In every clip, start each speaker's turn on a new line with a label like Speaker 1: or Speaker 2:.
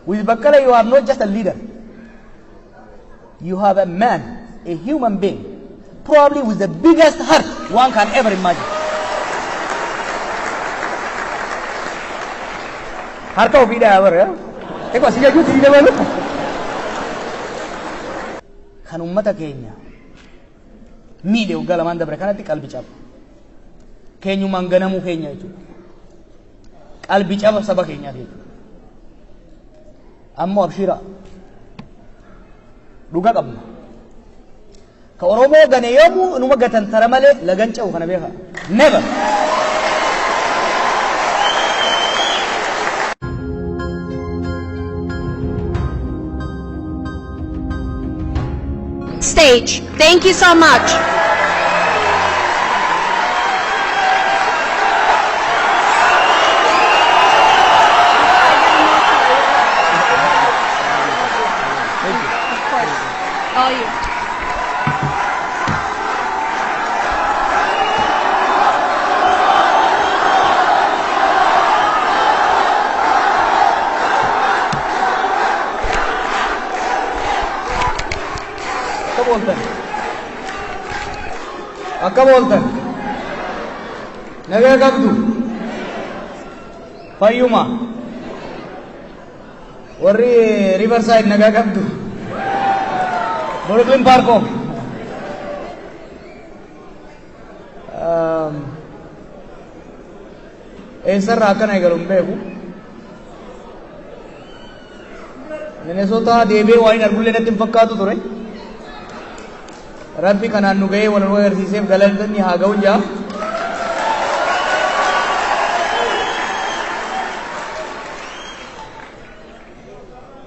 Speaker 1: With Baqqala you have not just a leader. You have a man, a human being, probably with the biggest heart one can ever imagine. Harka ofii dhayaa bara. Egaa si jechuutti si dabalu. Kan uummata keenya miidhe waggaa lamaan dabre kanatti qalbi caba. Keenyumaan ganamuu keenya jechuudha. Qalbi caba saba keenyaati jechuudha. Ammoo abshira dhuga qabna. Ka Oromoo gane yoomuu numa gatantara malee lagan ce'u kana beeka. Never.
Speaker 2: Stage. Thank you so much. Of course. All you.
Speaker 1: Akkam ooltan? Akkam ooltan? Nagaa qabdu? Fayyuma? Warri Riverside nagaa qabdu? Brooklyn Park hoo? Eessarraa akkana eegalu hin beeku. Minnesota deebi'ee waan hin argullee natti hin fakkaatu ture. Rabbi kanaan nu ga'ee wal nu agarsiiseef galanni haa ga'u jaa.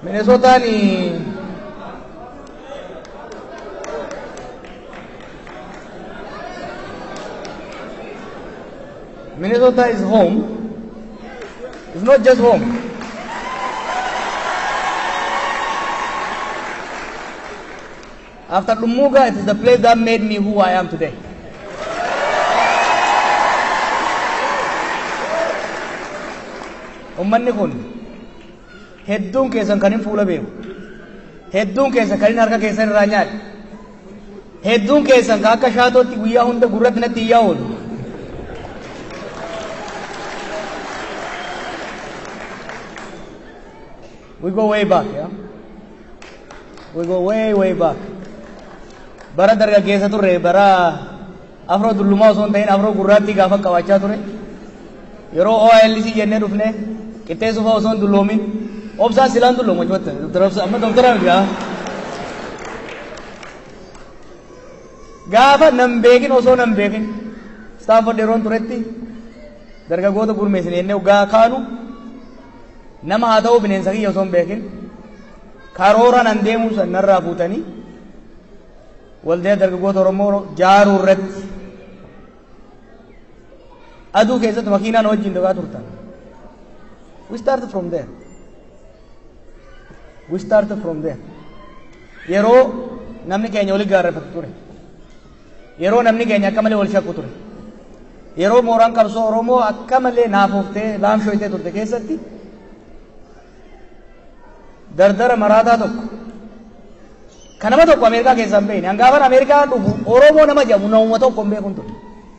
Speaker 1: Minnesotaan Minnesota is home. It's not just home. After Lumuga, it is the place that made me who I am today. Ummanni kun hedduun keessan kan hin fuula beeku. Hedduun keessan kan hin harka keessan irraa nyaadhe. Hedduun keessan kan akka shaatootti guyyaa hunda gurratti natti iyyaa oolu. We go way back, yeah? We go way, way back. Bara dargaggeessa turre, bara afroo dullumaa osoo hin ta'in afroo gurraattii gaafa qabaachaa ture. Yeroo OLC jennee dhufne qixxeessuu fa'aa osoo hin dulloomin obsaan silaan dulloomu achumatti. Doktora Obsaa amma doktora miti haa. Gaafa nan beekin osoo nan beekin Stanford yeroon turetti dargaggoota gurmeessine jennee waggaa kaanu nama haa ta'uu bineensa kiyya osoo hin beekin karoora nan deemuu san narraa fuutanii waldaa dargaggoota Oromoo jaaruu irratti aduu keessatti makiinaan wajjin dhugaa turtan. We started from there. We started from there. Yeroo namni keenya wali gaarreffatu ture. Yeroo namni keenya akka malee wal shakku ture. Yeroo mooraan qabsoo Oromoo akka malee naafooftee laamshooytee turte keessatti dardara maraataa tokko kan nama tokko Ameerikaa keessaa hin beekne hangaafan Ameerikaa dhufu Oromoo nama jedhamu namuma tokko hin beekun ture.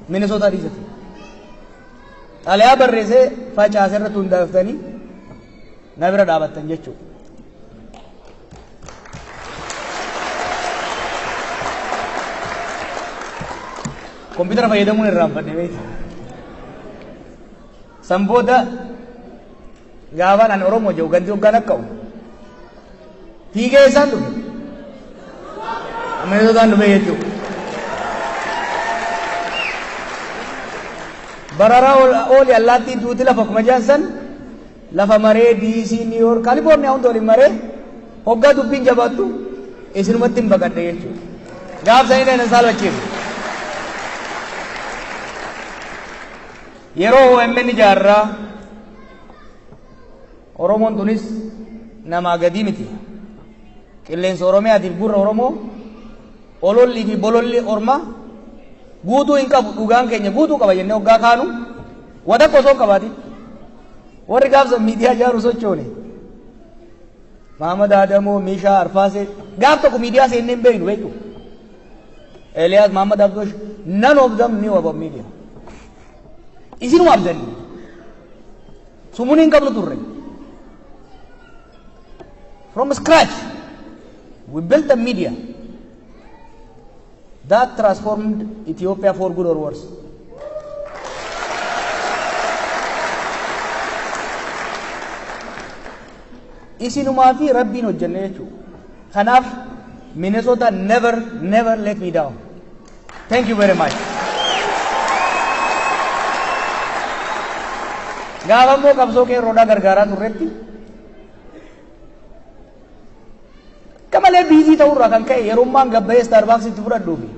Speaker 1: Minnesota dhiisate. Xalayaa barreessee facaase irratti hundaaftanii na bira dhaabattan jechuudha. Kompiitara fayyadamuun irraanfadhe beekta. San booda gaafaan ani Oromoo jedhu ganti hoggaan akka fiigee isaan dhufe. Minnesotaan dhufe jechuudha. Bararaa ooli allaattiin tuuti lafa kuma jaan san lafa maree DC, New York, California hunda waliin maree hoggaa dubbiin jabaattu isinumatti hin baqadhe jechuudha. Gaaf sanii nan saalfachiifne. Yeroo OMN ijaarraa Oromoon tunis namaa gadii miti. Qilleensa Oromiyaatiif gurra Oromoo olollii fi bololli ormaa guutuu hin qabu, dhugaan keenya guutuu qaba jennee hoggaa kaanu wa takka osoo hin qabaatin warri gaafsan miidiyaa ijaaru sochoone. Mahamad Adamoo, Mishaa, Arfaasee gaaf tokko miidiyaa seennee hin beeknu beektu. Eliyaas, Mahamad Abdoosh, none of them knew about media. Isinuma abdanne. Sumuni hin qabnu turre. From scratch, we built a media that transformed Ethiopia for good or worse. Isinumaa fi Rabbiin hojjenne jechuudha. Kanaaf Minnesota never, never let me down. Thank you very much. Gaafa immoo qabsoo qeerroodhaa gargaaraa turretti akka malee busy ta'urraa kan ka'e yerummaan gabbayee Starbucks itti fudhadhuufi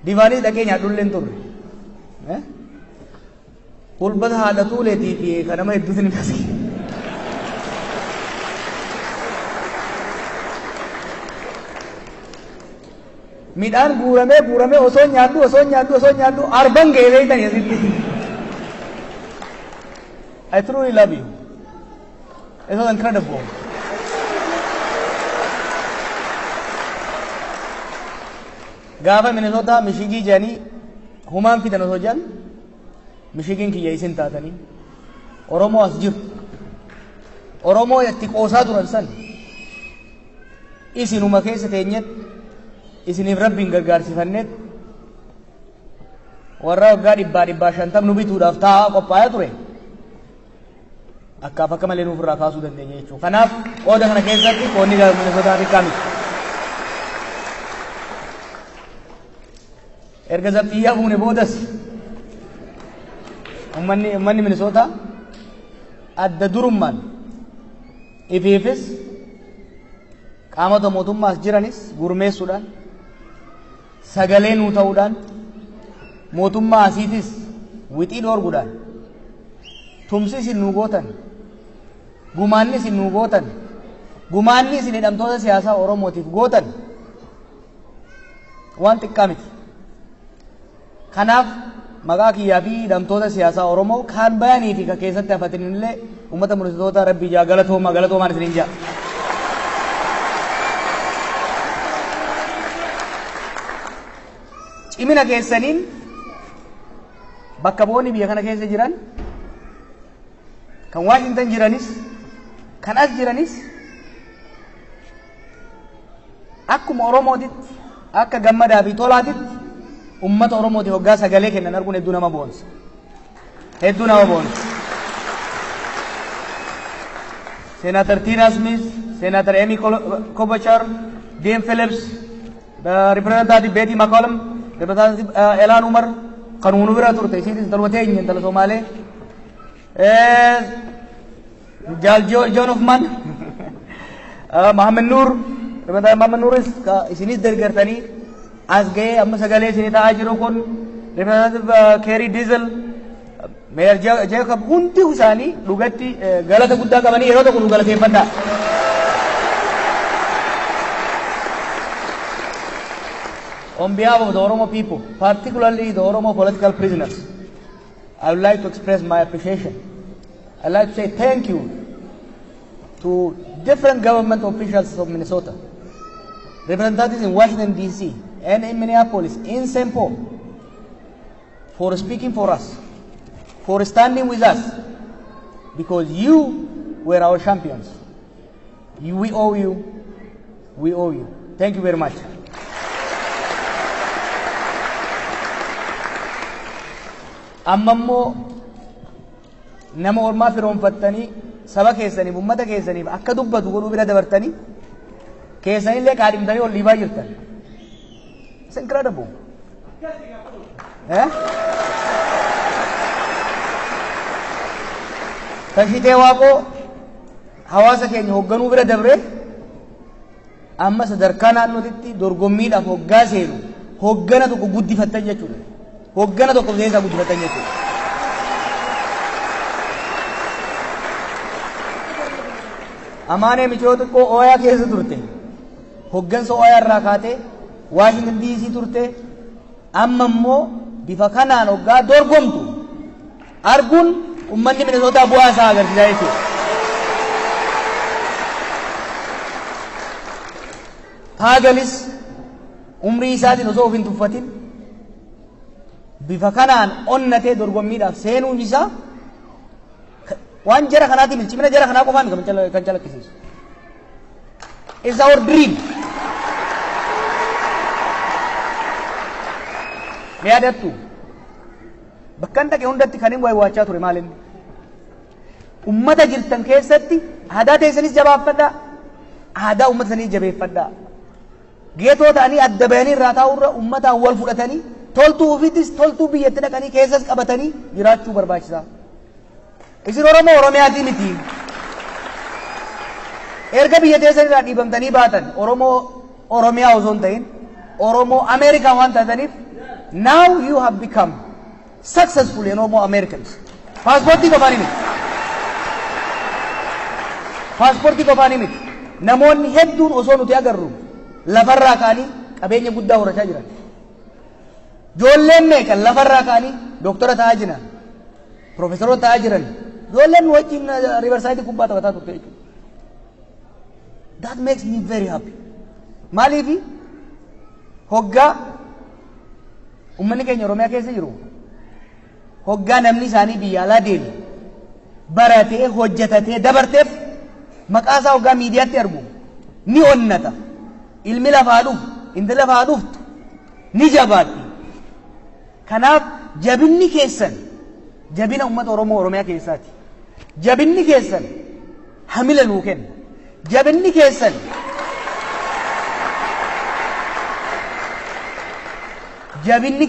Speaker 1: Divaniis dhaqee nyaadhullee hin turre. Hulbata haadha tuuleetii fi kan nama hedduutu ni kaase. Midhaan guuramee guuramee osoo nyaadhu, osoo nyaadhu, osoo nyaadhu arban ga'ee beektanii asitti. I truly love you. It was incredible. Gaafa Minnesota mishigii jedhanii humaan fidan osoo jedhan, mishigiin kiyya isin taatanii Oromoo as jiru. Oromoo itti qoosaa turan san isinuma keessa teenyetti isiniif Rabbiin gargaarsifanneet warra waggaa dhibbaa 150 nu bituudhaaf taa'aa qophaa'aa ture akkaaf akka malee nuuf irraa kaasuu dandeenya jechuudha. Kanaaf qooda kana keessatti qoodni Minnesotaa xiqqaa miti. Erga zabxiyyaa buune boodas ummanni Minnesota adda durummaan ifiifis qaamota mootummaas jiranis gurmeessuudhaan, sagalee nuu ta'uudhaan, mootummaa asiitis wixii dhoorguudhaan tumsi isin nuu gootan, gumaanni isin nuu gootan, gumaanni isin hidhamtoota siyaasaa Oromootiif gootan waan xiqqaa miti. Kanaaf maqaa kiyyaa fi hidhamtoota siyaasaa Oromoo kaan bayanii fi kan keessatti hafatinillee uummata Minnesotaa Rabbii jaa galatoomaa, galatoomaan isiniin jaa. Cimina keessaniin bakka bu'oonni biyya kana keessa jiran, kan Washington jiranis kan as jiranis, akkuma Oromootitti, akka Gammadaa fi Tolaatitti ummata Oromootiif hoggaa sagalee kennan arguun hedduu nama boonsa. Hedduu nama boonsa. Senator Tina Smith, Senator Amy Klobuchar, Dean Phillips, Representative Betty McCollum, Representative Ilhan Umar, kan nu bira turte isiinis intaluma teenya, intala Somaalee. Jaal John Hoffman, Mohamed Nur, Representative Mohamed Nuris isinis deeggartanii as ga'ee amma sagalee isinii ta'aa jiru kun, Representative Kari Dziedzic, Mayor Jacob, hundi isaanii dhugatti galata guddaa qabanii yeroo tokko nu galateeffadhaa. On behalf of the Oromo people, particularly the Oromo political prisoners, I would like to express my appreciation. I'd like to say thank you to different government officials of Minnesota, representatives in Washington, D.C., and in Minneapolis, in St. Paul, for speaking for us, for standing with us, because you were our champions. We owe you. We owe you. Thank you very much. Amma immoo nama ormaa firoonfattanii saba keessaniif, ummata keessaniif akka dubbatu godhuu bira dabartanii keessanillee kaadhimtanii ol dhiibaa jirtan. It's incredible. Eh? Tashitee Waaqoo hawaasa keenya hoogganuu bira dabree amma sadarkaa naannootitti dorgommiidhaaf hoggaa seenu hoggana tokko guddifattan jechuudha. Hoggana tokko keessaa guddifattan jechuudha. Amaanee micoo xiqqoo ooyaa keessa turte. Hoggansa ooyaa irraa kaatee Washington DC turte. Amma immoo bifa kanaan hoggaa dorgomtu arguun ummanni Minisootaa bu'aa isaa agarsiisaa jechuudha. Haagalis umrii isaatiin osoo of hin tuffatin bifa kanaan onnatee dorgommiidhaaf seenuun isaa waan jara kanaatiin, cimina jara kanaa qofaan kan calaqqisiisu. It's our dream. Ni yaadattu, bakka dhaqe hundatti kan inni waywwaachaa ture maal inni? Ummata jirtan keessatti aadaa teessanis jabaafadhaa, aadaa ummata sanii jabeeffadhaa. Ghetto ta'anii adda bayanii irraa taa'urra ummataan wal fudhatanii toltuu ofiitis toltuu biyyatti dhaqanii keessas qabatanii jiraachuu barbaachisaa. Isin Oromoo Oromiyaatii miti. Erga biyya teessan irraa dhiibamtanii baatan, Oromoo Oromiyaa osoo hin ta'in Oromoo Ameerikaa waan taataniif, now you have become successful in Oromo Americans. Paaspoortii qofaan miti. Paaspoortii qofaan miti. Namoonni hedduun osoo nuti agarru lafarraa ka'anii qabeenya guddaa horachaa jiran. Ijoolleen meeqan lafarraa ka'anii dooktora ta'aa jiran, piroofesaroota ta'aa jiran. Ijoolleen nu wajjin Riverside kubbaa taphataa turte jechuudha. That makes me very happy. Maaliifi, hoggaa ummanni keenya Oromiyaa keessa jiru, hoggaa namni isaanii biyya alaa deeme baratee hojjetatee dabarteef, maqaa isaa hoggaa miidiyaatti argu ni onnata. Ilmi lafaa dhufu, intalli lafaa dhuftu ni jabaatti. Kanaaf jabinni keessan jabina uummata Oromoo Oromiyaa keessaati. Jabinni keessan hamila nuu kenna. Jabinni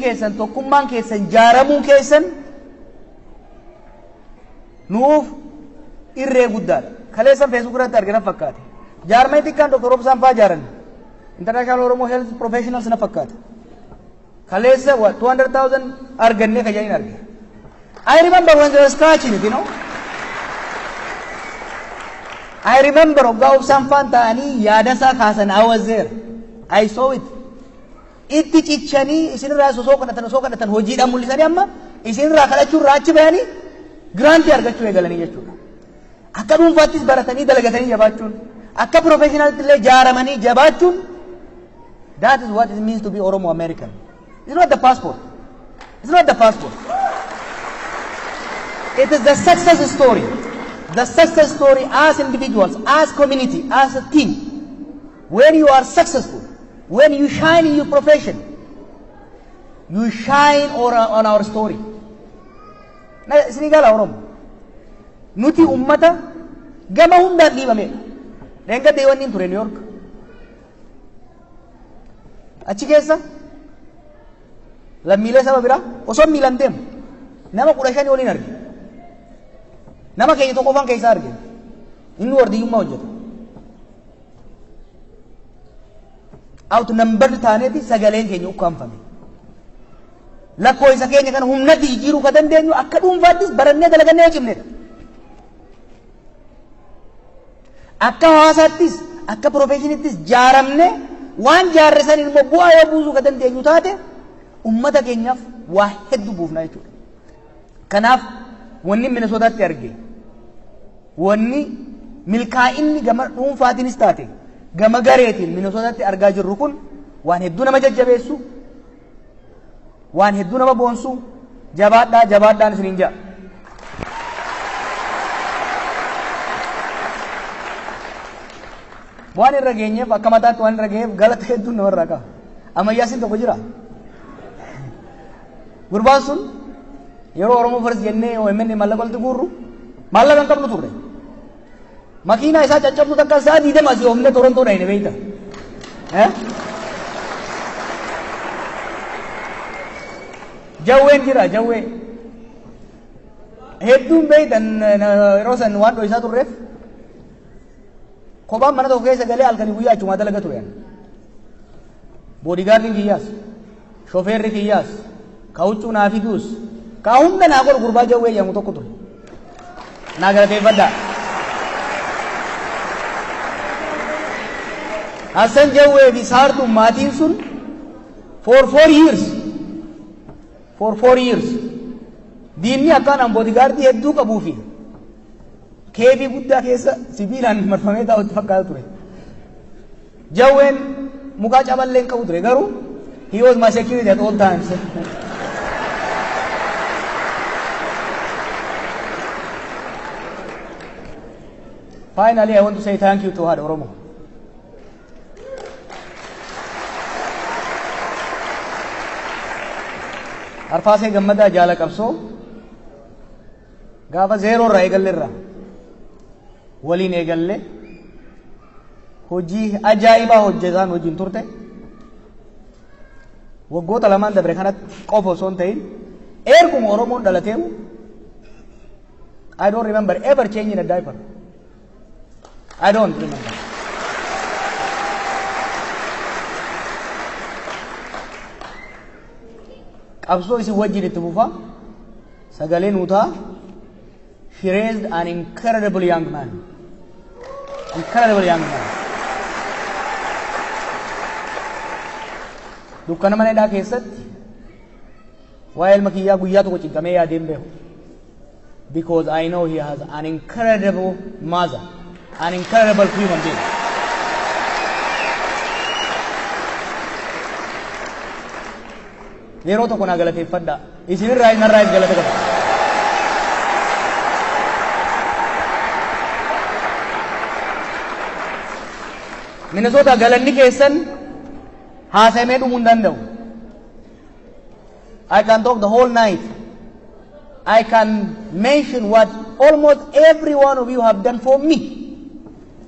Speaker 1: keessan tokkummaan keessan, jaaramuun keessan nuuf irree guddaadha. Kaleessan Facebook irratti argina fakkaate. Jaarmee xiqqaan Dr. Obsaan faa jaaran. International Oromo Health Professionals na fakkaata. Kaleessa what, 200,000 argannee ka jedhin arge. I remember when they were scratching it. I remember hoggaa Obsaan faan ta'anii yaada isaa kaasan. I was there. I saw it. Itti cichanii isinirraa osoo kadhatan, osoo kadhatan, hojiidhaan mul'isanii, amma isinirraa kadhachuu irraa achi bayanii grantii argachuu eegalanii jechuudha. Akka dhuunfaattis baratanii dalagatanii jabaachuun, akka professionalitti illee jaaramanii jabaachuun, that is what it means to be Oromo American. It's not the passport. It's not the passport. It is the success story. The success story as individuals, as community, as a team. When you are successful, when you shine in your profession, you shine on our story. Na isinii gala Oromo. Nuti ummata gama hundaan dhiibamedha. Dheengadda wanni hin ture New York. Achi keessa lammiilee saba biraa osoo miilan deemu nama 15 waliin arge. Nama keenya tokko qofaan keessaa arge. Inni wardiyyummaa hojjeta. Outnumbered taaneeti sagaleen keenya ukkaanfame. Lakkoofsa keenya kana humnatti jijjiiruu ka dandeenyu akka dhuunfaattis barannee dalagannee yoo cimnedha. Akka hawaasaattis, akka professionittis jaaramne, waan jaarre saniin immoo bu'aa yoo buusuu ka dandeenyu taate, ummata keenyaaf waa hedduu buufna jechuudha. Kanaaf wanni Minnesotaatti arge, wanni milkaa'inni gama dhuunfaatiinis taate gama gareetiin Minnesotaatti argaa jirru kun waan hedduu nama jajjabeessu, waan hedduu nama boonsu. Jabaadhaa, jabaadhaan isiniin jedha. Waan irra geenyeef, akka mataatti waan irra geenyeef, galata hedduun namarraa qaba. Ammayyaasiin tokko jira. Gurbaan sun yeroo Oromo First jennee OMN maallaqa walitti guurru, maallaqa hin qabnu turre. Makiinaa isaa caccabsu takka sa'a 20 asii oofnee Torontoo dhayne, beeyta. Eh? Jawween jira, jawwee. Hedduun beeytan, yeroo san waan dho'isaa turreef kophaan mana tokko keessa galee halkanii guyyaa achumaa dalaga ture. Bodyguardiin kiyyaas, shofeerri kiyyaas, ka huccuu naa fiduus, ka hunda naa godhu gurbaa Jawwee jedhamu tokko ture. Naa galateeffadhaa. Hassan Jawwee fi Saartuun maatiin sun for 4 years, for 4 years, diinni akkaan bodyguardii hedduu qabuu fi keefii guddaa keessa sibiilaan marfamee taa'utti fakkaata ture. Jawween Mukaa caballee hin qabu ture, garuu he was my security at all times. Finally, I want to say thank you to Haadha Oromoo. Arfaasee Gammadaa jaala qabsoo gaafa zeeroo irraa eegalle irraa waliin eegalle, hojii ajaa'ibaa hojjetaan wajjin turte. Waggoota lamaan dabre kanatti qofa osoo hin ta'in, erguma Oromoon dhalateeru I don't remember ever changing a diaper. I don't remember. Qabsoo isin wajjin itti fufa, sagalee nuutaa. She raised an incredible young man. Incredible young man. Dukkana mana hidhaa keessatti waa'ee ilma kiyyaa guyyaa tokko cinqamee yaadee hin beeku. Because I know he has an incredible mother, an incredible human being. Yeroo tokko naa galateeffadhaa. Isinirraa narraa galata qaba. Minnesota, galanni keessan haasa'amee dhumuu hin danda'u. I can talk the whole night. I can mention what almost every one of you have done for me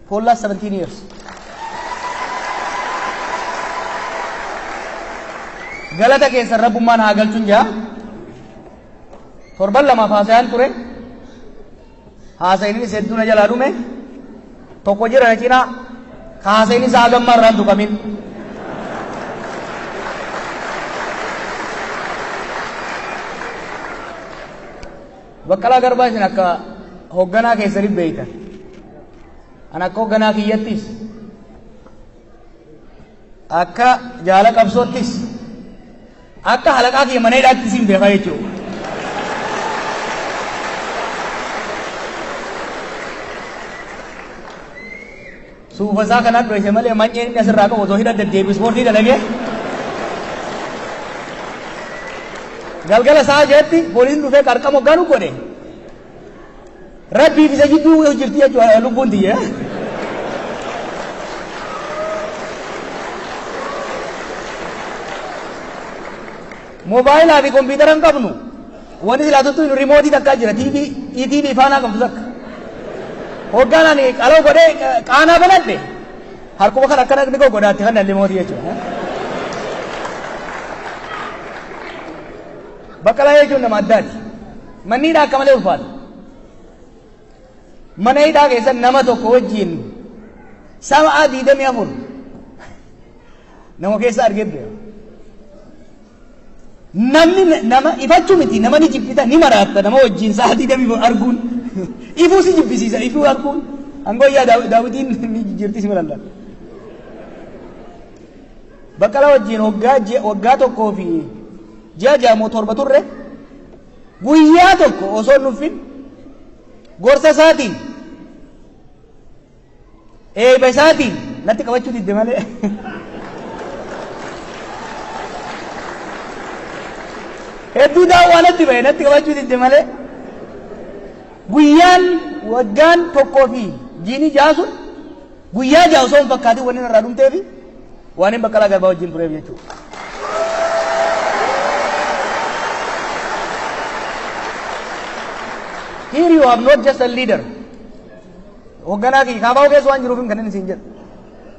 Speaker 1: for last 17 years. Galata keessan rabbummaan haa galchuun jaa. Torban lamaaf haasa'aan ture. Haasa'innis hedduu na jalaa dhume. Tokko jira na cinaa. Haasa'in isaa hagammaa irraan tuqamin. Baqqalaa Garbaa isin akka hoogganaa keessaniif beeytan. An akka hoogganaa kiyyattis, akka jaala qabsoottis, akka halaqaa kiyya mana hidhaattis hin beekaa jechuudha. Suufa isaa kanaan dhoyse malee manyeen inni asirraa qabu osoo hidha deddeebi'u ispoortii dalagee galgala sa'a jeetti poolisiin dhufee qarqama hoggaa nu godhe, rabbiif isa jidduu jirti jechuudha lubbuun tiyya. Moobaayilaa fi kompiitara hin qabnu. Wanni silaa tuttu remote takkaa jira, TV ETV faanaa qabdu takka. Hoggaan ani qaloo godhee qaanaa banadhe, harkuma kan akkana ni godhaatti kan remote jechuudha. Baqqalaa jechuun nama addaati. Manni hidhaa akka malee ulfaata. Mana hidhaa keessa nama tokko wajjin sa'a 24 nama keessa argee beeka. Namni nama ifachuu miti, nama ni jibbita, ni maraatta. Nama wajjin sa'a 24 arguun ifuu si jibbisiisa, ifuu arguun hangooyyaa daawwitiin ni jijjiirti si malalla. Baqqalaa wajjin waggaa tokkoo fi ji'a 6 moo 7 turre. Guyyaa tokko osoo hin nuffin gorsa isaatiin, eeba isaatiin natti qabachuu didde malee. Hedduu daawwaa natti ba'e, natti qabachuu didde malee. Guyyaan waggaan tokkoo fi jiini 6 sun guyyaa 6 osoo hin fakkaatin wanni irraa dhumteefi waan hin Baqqalaa Garbaa wajjin tureef jechuudha. Here you have not just a leader. Hoogganaa kiyya kaafaa keessa waan jiruuf kan inni siin jedhu.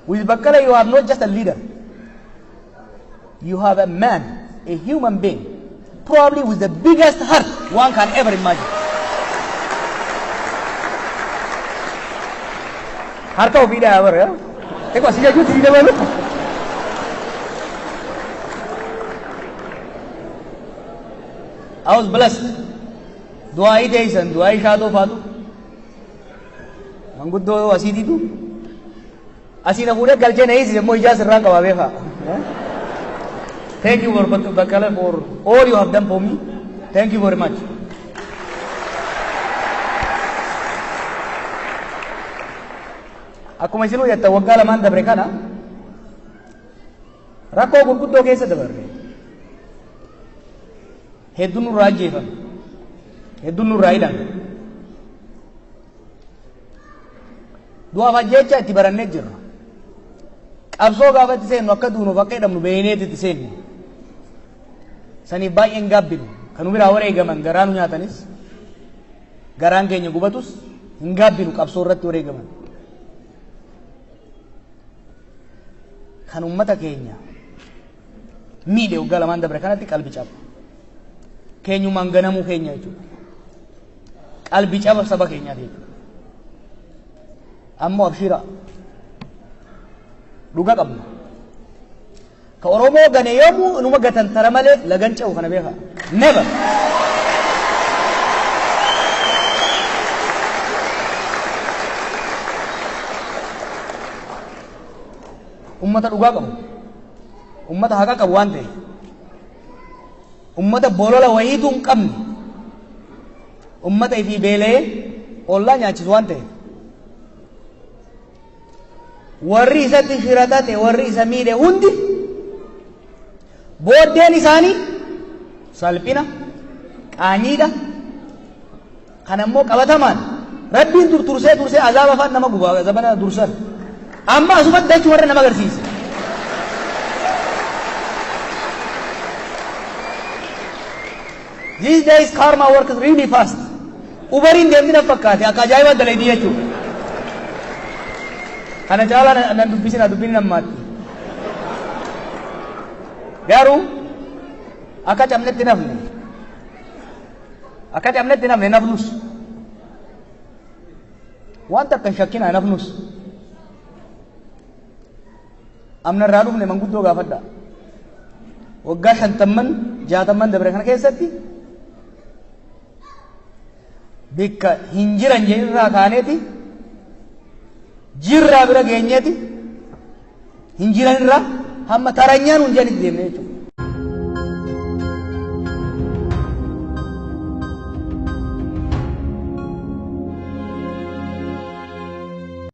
Speaker 1: With Baqqala you have not just a leader. You have a man, a human being, probably with the biggest heart one can ever imagine. Harka ofii dhaa bara. Xiqqoo si jechuutti si dabalu. I was blessed. Du'aayii teessan, du'aayii shaatoo faatu. Manguddoo asiitiitu asii na fuudhee galchee na hiisise immoo ijaa sirraan qabaa beekaa. Thank you for Baqqala for all you have done for me. Thank you very much. Akkuma isinuu jettan, waggaa lamaan dabre kana Rakkoo gurguddoo keessa dabarre. Hedduun nurraa ajjeefame. Hedduun nurraa hidhame. Du'aaf ajjeechaa itti barannee jirra. Qabsoo gaafa itti seennu akka duunuuf akka hidhamnu beeyneeti itti seenne. Saniif baay'een gaabbinu. Kan nu biraa wareegaman garaa nu nyaatanis garaan keenya gubatus hin gaabbinu qabsoo irratti wareegaman. Kan uummata keenya miidhe waggaa lamaan dabre kanatti qalbi caba. Keenyumaan ganamuu keenya jechuudha. Qalbi caba saba keenyaati jechuudha. Ammoo abshiira dhuga qabna. Ka Oromoo gane yoomuu inuma gatantara malee lagan ce'u kana beekaa. Never. Ummata dhugaa qabu. Ummata haqa qabu waan ta'eef. Ummata bolola wayiitu hin qabne. Ummata ifii beela'ee ollaa nyaachisu waan ta'eef. Warri isatti shiratate, warri isa miidhe hundi booddeen isaanii salphina, qaanyiidha. Kan ammoo qabatamaan Rabbiin dur tursee tursee azaaba afaan nama guba zabana dursan. Amma asumatti dachuu warra nama agarsiise. These days karma works really fast. Uberiin deemti na fakkaate akka ajaa'ibaa dalaydii jechuudha. Kana caalaa nan dubbisina dubbinni nammaatti. Garuu akka cabnetti nafne. Akka cabnetti nafne nafnus. Waan takka hin shakkinaa nafnus. Amna irraa dhufne manguddoo gaafadha. Waggaa shantamman jaatamman dabre kana keessatti bikka hin jiran jedhinirraa kaaneeti jirraa bira geenyeeti hin jiranirraa hamma taranyaan hun jedhanitti deemne jechuudha.